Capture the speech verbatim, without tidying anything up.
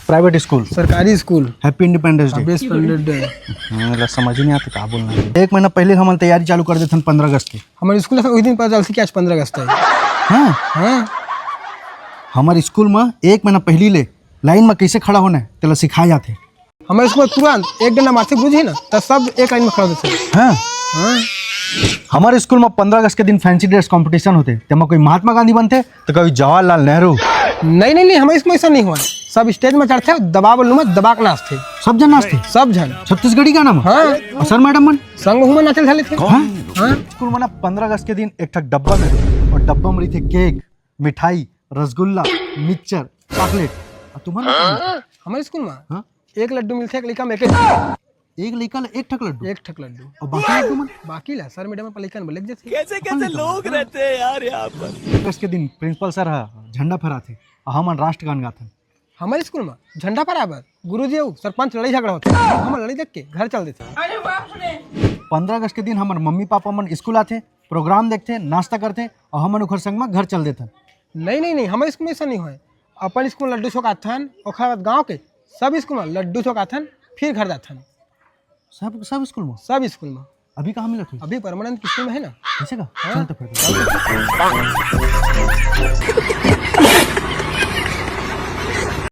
Private school, सरकारी school, happy independence day. Best फ्रेंडेड day. हाँ, ला समझ ही नहीं आता का बोलना है। एक महीना पहले हमन तैयारी चालू कर देथन पंद्रह अगस्त के। हमारे स्कूल से उस दिन पता चलती कि आज पंद्रह अगस्त है। हाँ। हाँ। हमारे स्कूल में एक महीना पहली ले लाइन में कैसे खड़ा होना है, तेला सिखाया जाथे। हमारे स्कूल में तुरंत एक डंडा मारथे, बुझे ना, तो सब एक लाइन में खड़ा होते थे। हाँ। हाँ। हमारे स्कूल में पंद्रह अगस्त के दिन फैंसी ड्रेस कंपटीशन होते, तेमा कोई महात्मा गांधी बनते, तो कभी जवाहरलाल नेहरू। नहीं, नहीं, नहीं, हमारे स्कूल में ऐसा नहीं हुआ है। सब स्टेज में चढ़ते, दबा बोलूँ मैं, दबा के नाचते। सब जन नाचते? सब जन। छत्तीसगढ़ी गाना में? हाँ। और सर मैडम मन? संग हुआ नाचल साले थे। हाँ? हाँ। स्कूल में ना पंद्रह अगस्त के दिन एक ठक डब्बा में, और डब्बा में रही थे केक, मिठाई, रसगुल्ला, मिक्सचर, चॉकलेट। और तुम्हारे में क्या मिलता? हमारे स्कूल में हाँ? एक लड्डू मिलते, एक लड़का में एक, एक लड़का ला एक ठक लड्डू? एक ठक लड्डू। और बाकी लड्डू मन? बाकी ला सर मैडम अपन लड़का में लेके जाते। कैसे कैसे लोग रहते हैं यार यहाँ पर। अगस्त के दिन प्रिंसिपल सर हा झंडा फहराथे, और हमन राष्ट्रगान गाथन। हमारे स्कूल में झंडा फहराए बर गुरुजी अउ सरपंच लड़ाई झगड़ा होथे, हम लड़ाई देख के घर चल देथे। पंद्रह अगस्त के दिन हमर मम्मी पापा मन स्कूल आथे, प्रोग्राम देखथे, नाश्ता करथे, और हमन ओखर संग में घर चल देथन। नहीं, नहीं, नहीं, हमारे स्कूल में ऐसा नहीं होय। अपन स्कूल में लड्डू छकाथन, ओखर बाद गाँव के सब स्कूल में लड्डू छकाथन, फिर घर जाथन। सब, सब स्कूल में? सब स्कूल में। अभी कहाँ मिलत हो? अभी परमानंद स्कूल में है ना। ऐसे का? हाँ। चल तो फिर।